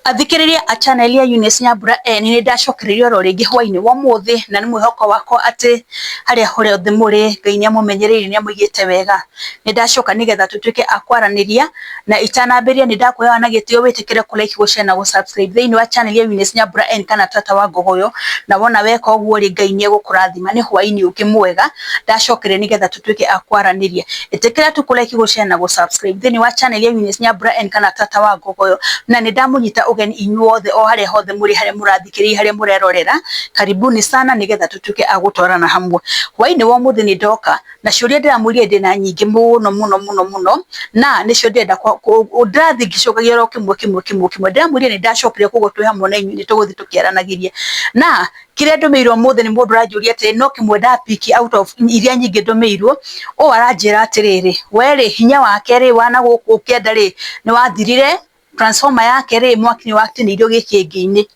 Athikĩrĩria a channel ya Eunice Nyambura N nĩ ndacokereria oro rĩngĩ hwainĩ wa ũmũthĩ na nĩ mwĩhoko wakwa atĩ harĩa hothe mũrĩ Ngai nĩ amũmenyereire nĩ amũigĩte wega. Nĩ ndacoka nĩgetha tũtuĩke a kwaranĩria na itanambĩrĩria nĩ ndakũhoya na gĩtĩo wĩtĩkĩre kũ like, gũ share na gũ subscribe thĩinĩ wa channel ya Eunice Nyambura N kana Tata wa Ngogoyo, na wona weka ũguo rĩ Ngai nĩ egũkũrathima. Nĩ hwainĩ ũngĩ mwega ndacokereria nĩgetha tũtuĩke a kwaranĩria. Ĩtĩkĩra tu kũ like, gũ share na gũ subscribe thĩinĩ wa channel ya Eunice Nyambura N kana Tata wa Ngogoyo, na nĩ ndamũnyita ũgeni inyuothe o harĩa hothe mũrĩ, harĩa mũrathikĩrĩria, harĩa mũrerorera, karibuni sana nĩgetha tũtuĩke a gũtwarana hamwe. Hwainĩ wa ũmũthĩ nĩ ndoka na ciũria ndĩramwĩrire ndĩna nyingĩ mũno mũno mũno mũno, na nĩcio ndĩrenda ndĩrathiĩ ngĩcokagia oro kĩmwe kĩmwe kĩmwe kĩmwe. Ndĩramwĩrire nĩ ndacokire koguo twĩ hamwe na inyuĩ nĩ tũgũthiĩ tũkĩaranagĩria. Na kĩrĩa ndũmĩirwo ũmũthĩ nĩ mũndũ ũranjũria atĩrĩ, no kĩmwe nda pick out of iria nyingĩ ndũmĩirwo, ũũ aranjĩra atĩrĩrĩ, we rĩ hinya wake rĩ wa na gũkũ kĩanda rĩ nĩ wathirire, transformer yake rĩ mwaki nĩ watinĩirio gĩkĩngĩ-inĩ.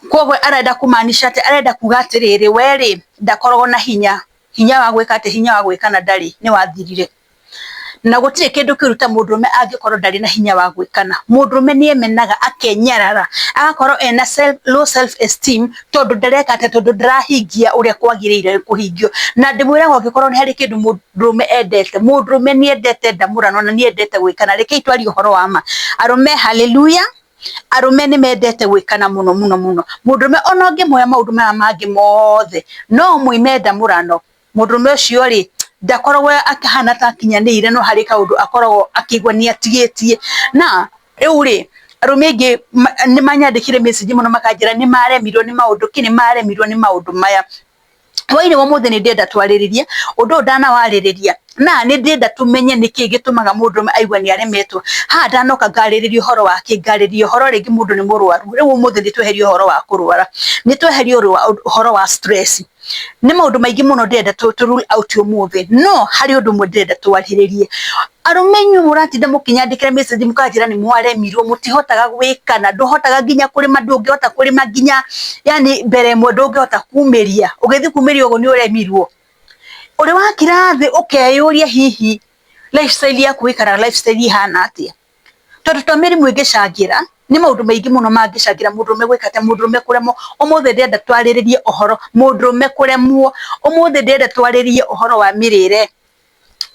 Koguo arenda kũmaanisha atĩ arenda kuga atĩrĩrĩ, we rĩ ndakoragwo na hinya, hinya wa gwĩka atĩ, hinya wa gwĩkana ndarĩ, nĩ wathirire. Na gũtirĩ kĩndũ kĩũru ta mũndũrũme angĩkorwo ndarĩ na hinya wa gwĩkana. Mũndũrũme nĩ emenaga akenyarara, agakorwo ena low self esteem tondũ ndareka atĩa, tondũ ndarahingia ũrĩa kwagĩrĩire kũhingio. Na ndĩmwĩraga ũngĩkorwo nĩ harĩ kĩndũ mũndũrũme endete, mũndũrũme nĩ endete ndamũrano na nĩ endete gwĩkana. Rekei twarie ũhoro wa ma. Arũme hallelujah, arũme nĩ mendete gwĩkana mũno mũno mũno. Mũndũrũme ona ũngĩmũhe maũndũ maya mangĩ mothe, no ũmũime ndamũrano, mũndũrũme ũcio rĩ ndakoragwo akĩhana ta akinyanĩire, no harĩ kaũndũ akoragwo akĩigua nĩ atigĩtie. Na rĩu rĩ arũme aingĩ nĩ manyandĩkire message mũno makanjĩra nĩ maremirwo nĩ maũndũ kĩ, nĩ maremirwo nĩ maũndũ maya. Hwainĩ wa ũmũthĩ nĩ ndĩrenda twarĩrĩrie ũndũ ũyũ ndanawarĩrĩria, na nĩ ndĩrenda tũmenye nĩkĩ gĩtũmaga mũndũrũme aigue nĩ aremetwo. Haha ndanoka ngarĩrĩria ũhoro wa kĩ, ngarĩrĩria ũhoro rĩngĩ mũndũ nĩ mũrwaru. Rĩu ũmũthĩ nĩ tweherie ũhoro wa kũrwara, nĩ tweherie ũhoro wa stress. Nĩ maũndũ maingĩ mũno ndĩrenda tũ rule out ũmũthĩ, no harĩ ũndũ ũmwe ndĩrenda twarĩrĩrie. Arũme inyuĩ mũratinda mũkĩnyandĩkĩra message mũkanjĩra nĩ mwaremirwo, mũtihotaga gwĩkana, ndũhotaga nginya kũrĩma, ndũngĩhota kũrĩma nginya yani mbere ĩmwe ndũngĩhota kumĩria, ũgĩthiĩ kumĩria ũguo nĩ ũremirwo. Ũrĩ wakira thĩ ũkeyũria hihi lifestyle yaku ũikaraga lifestyle ihana atĩa? Tondũ to mĩrimũ ĩngĩcangĩra, nĩ maũndũ maingĩ mũno mangĩcangĩra mũndũrũme gwĩka atĩa, mũndũrũme kũremwo. Ũmũthĩ ndĩrenda twarĩrĩrie ũhoro mũndũrũme kũremwo. Ũmũthĩ ndĩrenda twarĩrĩrie ũhoro wa mĩrĩre.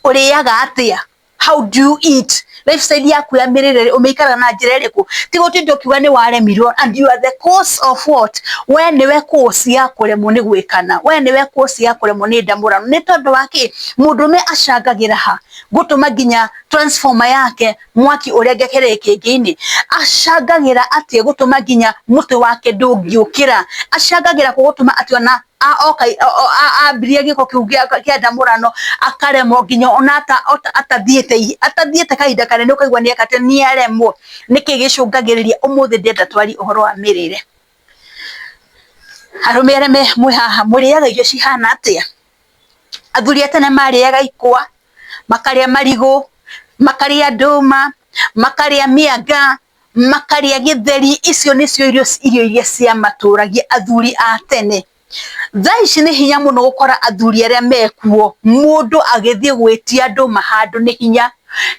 Ũrĩaga atĩa? How do you eat? Lifestyle yaku ya mĩrĩre ũmĩikaraga na njĩra ĩrĩkũ? Ti gũtinda ũkiuga nĩ waremirwo and you are the cause of what? We nĩwe cause ya kũremwo nĩ gwĩkana. We nĩwe cause ya kũremwo nĩ ndamũrano. Nĩ tondũ wa kĩ? Mũndũrũme acangagĩra ha? Gũtũma nginya transformer yake mwaki ũrengekere gĩkĩngĩ-inĩ. Acangagĩra atĩa gũtũma nginya mũtĩ wake ndũngĩũkĩra? Acangagĩra kũ gũtũma atĩ ona oka ambirie gĩko kĩu kĩa ndamũrano akaremwo nginya ona atathiĩte kahinda kanene ũkaigua nĩ eka atĩa, nĩ aremwo. Nĩkĩ gĩcũngagĩrĩria? Ũmũthĩ ndĩrenda twarie ũhoro wa mĩrĩre. Arũme arĩa mwĩ haha mũrĩaga irio cihana atĩa? Athuri a tene marĩaga ikwa, makarĩa marigũ, makarĩa ndũma, makarĩa mĩanga, makarĩa gĩtheri. Icio nĩcio irio iria ciamatũragia athuri a tene. Thaa ici nĩ hinya mũno gũkora athuri arĩa mekuo mũndũ agĩthiĩ gwĩtia ndũma handũ nĩ hinya.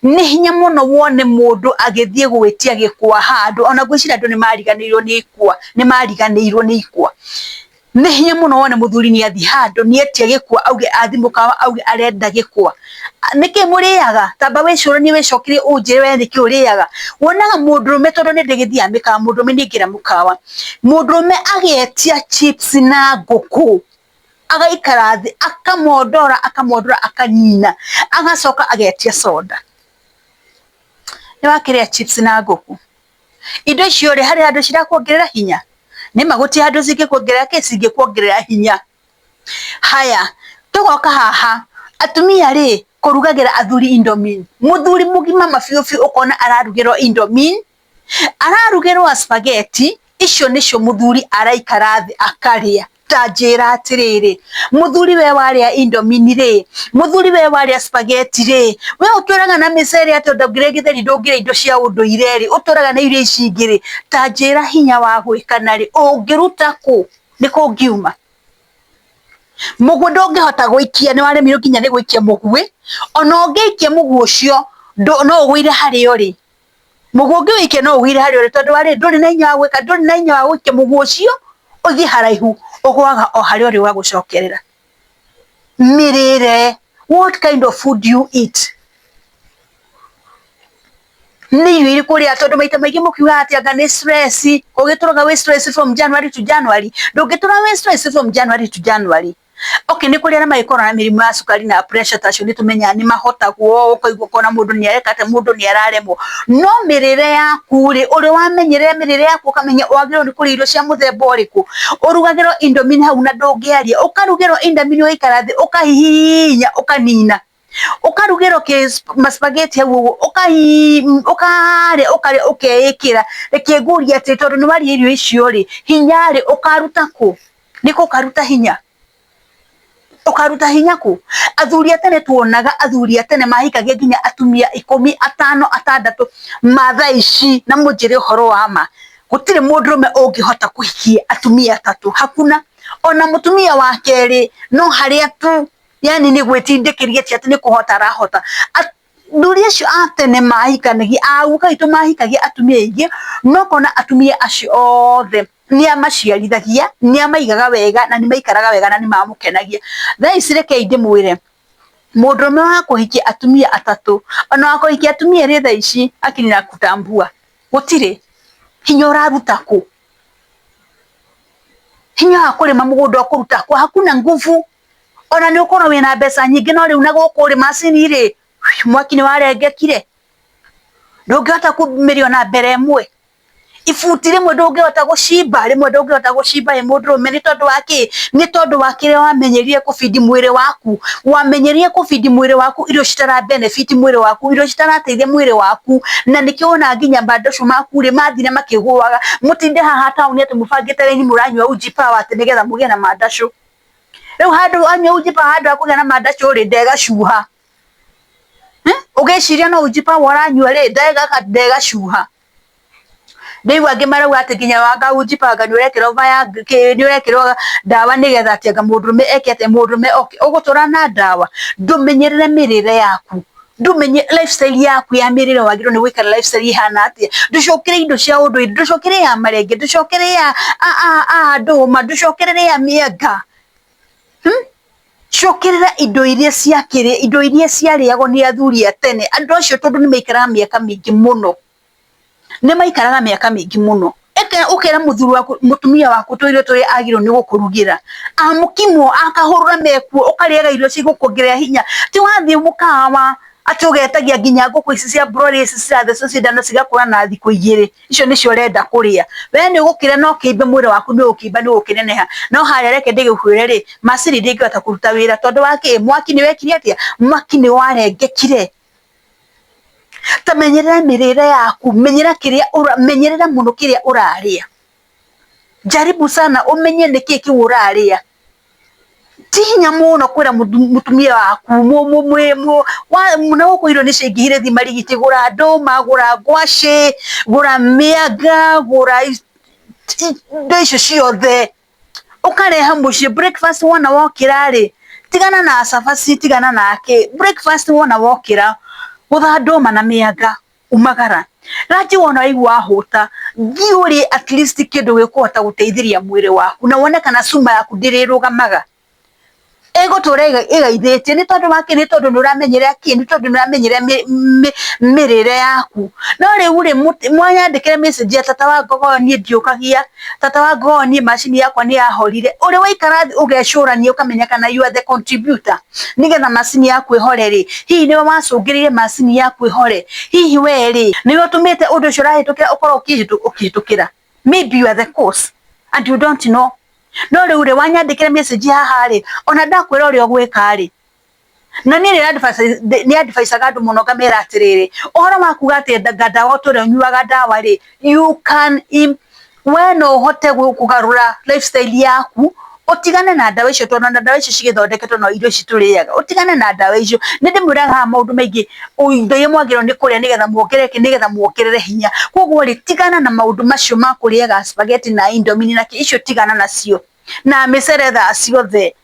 Nĩ hinya mũno wone mũndũ agĩthiĩ gwĩtia gĩkwa handũ, ona ngwĩciria andũ nĩ mariganĩirwo nĩ ikwa, nĩ mariganĩirwo nĩ ikwa. Nĩ hinya mũno wone mũthuri nĩ athiĩ handũ nĩ etia gĩkwa auge athiĩ mũkawa auge arenda gĩkwa. Nĩkĩ mũrĩaga? Tamba wĩcũranie wĩcokerie ũnjĩre we nĩkĩ ũrĩaga. Wonaga mũndũrũme tondũ nĩ ndĩgĩthiaga mĩkawa, mũndũrũme nĩ aingĩra mũkawa, mũndũrũme agetia chips na ngũkũ, agaikara thĩ akamondora akamondora akanina, agacoka agetia soda. Nĩ wakĩrĩa chips na ngũkũ. Indo icio rĩ, harĩ handũ cirakuongerera hinya? Nĩ ma gũtirĩ handũ cingĩkuongerera kĩ, cingĩkuongerera hinya. Haya, tũgoka haha, atumia rĩ, kũrugagĩra athuri Indomie. Mũthuri mũgima mabiũ biũ ũkona ararugĩrwo Indomie, ararugĩrwo spaghetti, icio nĩcio mũthuri araikara thĩ akarĩa. Ta njĩra atĩrĩrĩ, mũthuri we warĩa Indomie rĩ, mũthuri we warĩa spaghetti rĩ, we ũtũraga na mĩcere atĩ ndũngĩrĩa gĩtheri, ndũngĩrĩa indo cia ũndũire rĩ, ũtũraga na irio ici ingĩ rĩ, ta njĩra hinya wa gwĩkana rĩ, ũngĩruta kũ? Nĩ kũ ũngiuma? Mũguĩ ndũngĩhota gũikia, nĩ waremirwo nginya nĩ gũikia mũguĩ, ona ũngĩikia mũguĩ ũcio no ũgũire harĩa ũrĩ. Mũguĩ ũngĩwĩikia no ũgwĩre harĩa ũrĩ tondũ warĩ ndũrĩ na hinya wa gwĩka, ndũrĩ na hinya wa gũikia mũguĩ ũcio ũthiĩ haraihu, ũgũaga o harĩa ũrĩ ũgagũcokerera. Mĩrĩre, what kind of food do you eat? Nĩ irio irĩkũ ũrĩaga? Tondũ maita maingĩ mũkiugaga atĩ anga nĩ stress, ũgĩtũraga wĩ stress from January to January, ndũngĩtũra wĩ stress from January to January. Okay, nĩ kũrĩ arĩa magĩkoragwo na mĩrimũ ya cukari na pressure ta acio nĩ tũmenyaga nĩ mahotagwo, ũkaigua ũkona mũndũ nĩ areka atĩa, mũndũ nĩ araremwo. No mĩrĩre yaku rĩ, ũrĩ wamenyerera mĩrĩre yaku ũkamenya wagĩrĩirwo nĩ kũrĩa irio cia mũthemba ũrĩkũ? Ũrugagĩrwo indomie hau na ndũngĩaria, ũkarugĩrwo indomie ũgaikara thĩ ũkahihinya ũkanina. Ũkarugĩrwo ma spaghetti hau ũguo ũkarĩa ũkarĩa ũkeĩkĩra. Reke ngũrie atĩrĩ, tondũ nĩ warĩa irio icio rĩ, hinya rĩ ũkaruta kũ? Nĩkũ ũkaruta hinya? Ũkaruta hinya kũ? Athuri a tene tuonaga athuri a tene mahikagia nginya atumia ikũmi, atano, atandatũ ma thaa ici na mũnjĩre ũhoro wa ma, gũtirĩ mũndũrũme ũngĩhota kũhikia atumia atatũ, hakuna. Ona mũtumia wa kerĩ no harĩa tu yani nĩ gwĩtindĩkĩria ti atĩ nĩ kũhota arahota. Athuri acio a tene mahikanagia, a guka witũ mahikagia atumia aingĩ, no ũkona atumia acio othe nĩ amaciarithagia, nĩ amaigaga wega na nĩ maikaraga wega na nĩ mamũkenagia. Thaa ici rekei ndĩmwĩre, mũndũrũme wa kũhikia atumia atatũ, ona wa kũhikia atumia erĩ thaa ici akili na kutambua, gũtirĩ. Hinya ũraruta kũ? Hinya wa kũrĩma mũgũnda ũkũruta kũ? Hakuna nguvu. Ona nĩ ũkorwo wĩna mbeca nyingĩ no rĩu na gũkũ rĩ macini rĩ, mwaki nĩ warengekire, ndũngĩhota kumĩria ona mbere ĩmwe. Ibuti rĩmwe ndũngĩhota gũcimba, rĩmwe ndũngĩhota gũcimba wĩ mũndũrũme nĩ tondũ wa kĩ? Nĩ tondũ wa kĩrĩa wamenyerire kũbindi mwĩrĩ waku, wamenyerire kũbindi mwĩrĩ waku irio citara benefit mwĩrĩ waku, irio citarateithia mwĩrĩ waku, na nĩkĩo wonaga nginya mandũcũ maku rĩ mathire makĩgũaga, mũtinde haha taũni atĩ mũbangĩte raini mũranyua uji power atĩ nĩgetha mũgĩe na mandacũ. Rĩu handũ wanyua uji power handũ ha kũgĩa na mandacũ rĩ, ndegacuha. Ũgĩciria no uji power ũranyua rĩ, ndegacuha. Ndĩraigua angĩ marauga atĩ nginya wanga uji power nĩ ũrekĩrwo nĩ ũrekĩrwo ndawa nĩgetha atĩ anga mũndũrũme eke atĩa, mũndũrũme oke. Ũgũtũra na ndawa? Ndũmenyerere mĩrĩre yaku, ndũmenye lifestyle yaku ya mĩrĩre wagĩrĩirwo nĩ gũikara lifestyle ĩhana atĩa. Ndũcoke indo cia ũndũire, ndũcoke ya marenge, ndũcoke ya ndũma, ndũcokerere ya mĩanga. Cokerera indo iria ciakĩrĩ, indo iria ciarĩagwo nĩ athuri a tene, andũ acio tondũ nĩ maikaraga mĩaka mĩingĩ mũno, nĩ maikaraga mĩaka mĩingĩ mũno. Ũkera mũthuri waku, mũtumia waku tũirio tũrĩa agĩrĩirwo nĩ gũkũrugĩra, amũkimo akahũrũra mekuo, ũkarĩaga irio cigũkuongerera hinya. Ti wathiĩ mũkawa atĩ ũgetagia nginya ngũkũ ici cia broiler ici cirathecwo cindano cigakũra na thikũ igĩrĩ, icio nĩcio ũrenda kũrĩa. We nĩ ũgũkĩrĩa na ũkĩimbe mwĩrĩ waku nĩ ũgũkĩimba nĩ ũgũkĩneneha, no harĩa reke ndĩgĩkwĩre rĩ, macini ndĩngĩhota kũruta wĩra tondũ wa kĩ? Mwaki nĩ wekire atĩa? Mwaki nĩ warengekire. Ta menyerera mĩrĩre yaku, menyerera kĩrĩa, menyerera mũno kĩrĩa ũrarĩa. Jaribu sana ũmenye nĩkĩ kĩu ũrarĩa. Ti hinya mũno kwĩra mũtumia waku na gũkũ irio nĩ ciaingĩhire thiĩ marigiti, gũra ndũma, gũra ngwacĩ, gũra mĩanga, gũra indo icio ciothe. Ũkarehe mũciĩ breakfast wona wokĩra rĩ, tigana na cabaci, tigana na kĩ, breakfast wona wokĩra, gũtha ndũma na mĩanga, umagara. Lunch wona waigua wahũta, thiĩ ũrĩe at least kĩndũ gĩkũhota gũteithĩrĩria mwĩrĩ waku na wone kana cuma yaku ndĩrĩrũgamaga. Ĩgũtũra ĩgaithĩtie nĩ tondũ wa kĩ? Nĩ tondũ nĩ ũramenyerera kĩ? Nĩ tondũ nĩ ũramenyerera mĩrĩre yaku. No rĩu rĩ, mwanyandĩkĩra message ya tata wa ngogoyo niĩ ndiũkagia, tata wa ngogoyo niĩ macini yakwa nĩ yahorire. Ũrĩ waikara thĩ ũgecũrania ũkamenya kana you are the contributor nĩgetha macini yaku ĩhore rĩ, hihi nĩwe wacũngĩrĩirie macini yaku ĩhore? Hihi we rĩ, nĩwe ũtũmĩte ũndũ ũcio ũrahĩtũkĩra ũkorwo ũkĩhĩtũkĩra? Maybe you are the cause and you don't know. No rĩu rĩ, wanyandĩkĩra message haha rĩ, ona ndakwĩra ũrĩa ũgwĩka rĩ, na niĩ nĩ advice-aga andũ mũno ngamera atĩrĩrĩ, ũhoro wa kuga atĩ ndawa ũtũre ũnyuaga ndawa rĩ, you can we no ũhote kũgarũra lifestyle yaku, ũtigane na ndawa icio tondũ ona ndawa icio cigĩthondeketwo no irio ici tũrĩaga, ũtigane na ndawa icio. Nĩ ndĩmwĩraga haha maũndũ maingĩ, indo iria mwagĩrĩirwo nĩ kũrĩa nĩgetha muongerere nĩgetha muongerere hinya. Koguo rĩ, tigana na maũndũ macio ma kũrĩaga spaghetti na indomie na kĩ, icio tigana nacio, na mĩcere thaa ciothe,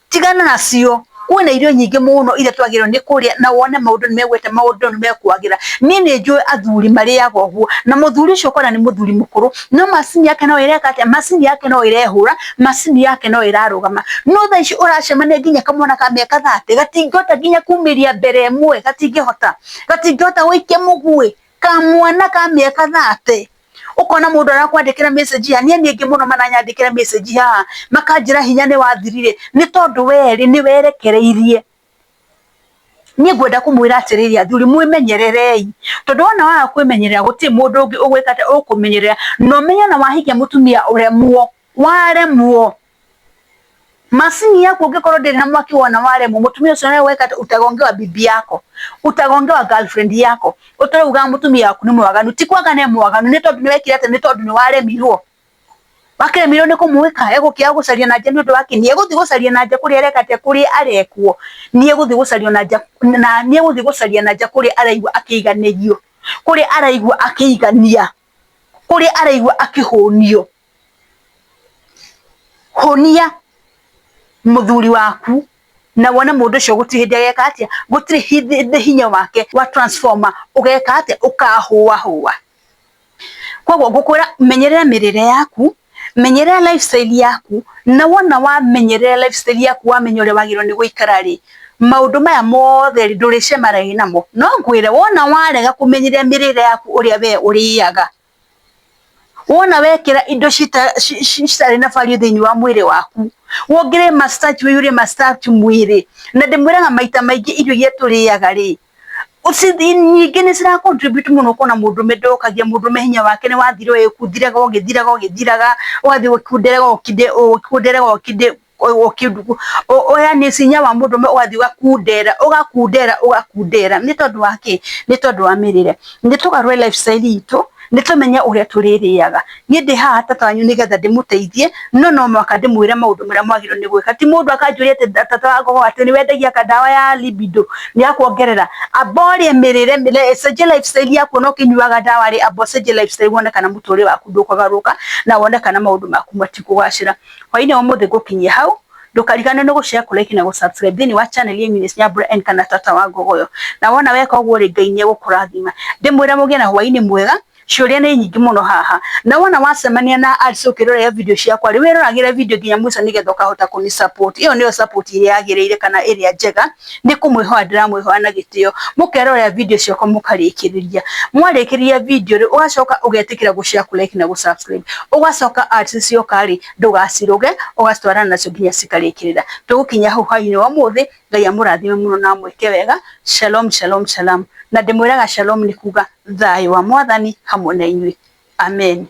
tigana nacio. Kwĩna irio nyingĩ mũno iria twagĩrĩirwo nĩ kũrĩa na wone maũndũ nĩ megwĩte maũndũ nĩ mekwagĩra. Niĩ nĩ njũĩ athuri marĩaga ũguo na mũthuri ũcio ũkona nĩ mũthuri mũkũrũ no macini yake no ĩreka atĩa? Macini yake no ĩrehũra, macini yake no ĩrarũgama. No thaa ici ũracemania nginya kamwana ka mĩaka 30 gatingĩhota nginya kumĩria mbere ĩmwe, gatingĩhota, gatingĩhota gũikia mũguĩ, kamwana ka mĩaka 30. Ukona mundu arakwandikira message haha, niĩ nĩ aingĩ mũno maranyandĩkĩra message haha makanjĩra hinya nĩ wathirire, nĩ tondũ werĩ nĩ werekereirie. Niĩ ngwenda kũmwĩra atĩrĩrĩ athuri, mwĩmenyererei, tondũ wona waga kwĩmenyerera gũtirĩ mũndũ ũngĩ ũgwĩka atĩa, ũkũmenyerera. Na ũmenye ona wahikia mũtumia ũremwo, waremwo, macini yaku ũngĩkorwo ndĩrĩ na mwaki wona waremwo, mũtumia ũcio nĩ egwĩka atĩa, utagongewa bibi yako, utagongewa girlfriend yako, ũtaraugaga mũtumia waku nĩ mwaganu, ti kwaga nĩ mwaganu, nĩ tondũ nĩ wekire atĩa, nĩ tondũ nĩ waremirwo. Wakiremirwo nĩ kũmwĩka, egũkĩaga gũcaria na nja nĩ ũndũ wa kĩ? Nĩ egũthiĩ gũcaria na nja kũrĩa areka atĩa, kũrĩa arekwo, nĩ egũthiĩ gũcaria na nja, na nĩ egũthiĩ gũcaria na nja kũrĩa araigua akĩiganĩrio, kũrĩa araigua akĩigania, kũrĩa araigua akĩhũnio. Hũnia mũthuri waku na wone mũndũ ũcio gũtirĩ hĩndĩ ageka atĩa, gũtirĩ hĩndĩ hinya wake wa transformer ũgeka atĩa, ũkahũahũa. Koguo ngũkwĩra menyerera mĩrĩre yaku, menyerera lifestyle yaku, na wona wamenyerera lifestyle yaku wamenya ũrĩa wagĩrĩirwo nĩ gũikara rĩ, maũndũ maya mothe rĩ ndũrĩcemanagia namo. No ngwĩre wona warega kũmenyerera mĩrĩre yaku ũrĩa we ũrĩaga, wona wekĩra indo citarĩ na value thĩinĩ wa mwĩrĩ waku, wongerere ma starch wĩiyũrie ma starch mwĩrĩ, na ndĩmwĩraga maita maingĩ irio iria tũrĩaga rĩ, nyingĩ nĩ cira contribute mũno ũkona mũndũrũme ndokagia, mũndũrũme hinya wake nĩ wathira ũgĩthiraga ũgĩthiraga ũgĩthiraga, ũgathiĩ ũgĩkunderaga ũgĩkunderaga yani hinya wa mũndũrũme ũgathiĩ ũgakundera ũgakundera ũgakundera. Nĩ tondũ wa kĩ? Nĩ tondũ wa mĩrĩre. Nĩ tũgarũre lifestyle itũ, nĩ tũmenye ũrĩa tũrĩrĩaga. Niĩ ndĩ haha tata wanyu nĩgetha ndĩmũteithie, no no mũhaka ndĩmwĩre maũndũ marĩa mwagĩrĩirwo nĩ gwĩka. Ti mũndũ akanjũria atĩ tata wa Ngogo atĩ nĩ wendagia kandawa ya libido ya kuongerera. Amba ũrĩe mĩrĩre, cenjia lifestyle yaku ona ũkĩnyuaga ndawa rĩ, amba ũcenjie lifestyle wone kana mũtũrĩre waku ndũkũgarũrũka na wone kana maũndũ maku matikũgacĩra. Hwaĩ-inĩ wa ũmũthĩ ngũkinyia hau, ndũkariganĩrwo nĩ gũ-share, kũ-like na gũ-subscribe thĩinĩ wa channel ya Eunice Nyambura N kana tata wa Ngogoyo. Na wona weka ũguo rĩ, Ngai nĩ egũkũrathima. Ndĩmwĩre mũgĩe na hwaĩ-inĩ mwega, ciũria nĩ nyingĩ mũno haha. Na wona wacemania na ads ũkĩrorera video ciakwa rĩ, wĩroragĩre video nginya mũico nĩgetha ũkahota kũni support. Ĩyo nĩyo support ĩrĩa yagĩrĩire kana ĩrĩa njega, nĩ kũmwĩhoya ndĩramwĩhoya na gĩtĩo. Mũkerorera video ciakwa mũkarĩkĩrĩria. Mwarĩkĩrĩria video rĩ, ũgacoka ũgetĩkĩra gũ-share, kũ-like na gũ-subscribe. Ũgacoka ads cioka rĩ, ndũgaciruge, ũgacitwarana nacio nginya cikarĩkĩrĩra. Tũgũkinya hau hwaĩ-inĩ wa ũmũthĩ, Ngai amũrathime mũno na amwĩke wega. Shalom, shalom, shalom. Na ndĩmwĩraga shalom nĩ kuga thayũ wa Mwathani hamwe na inyuĩ. Amen.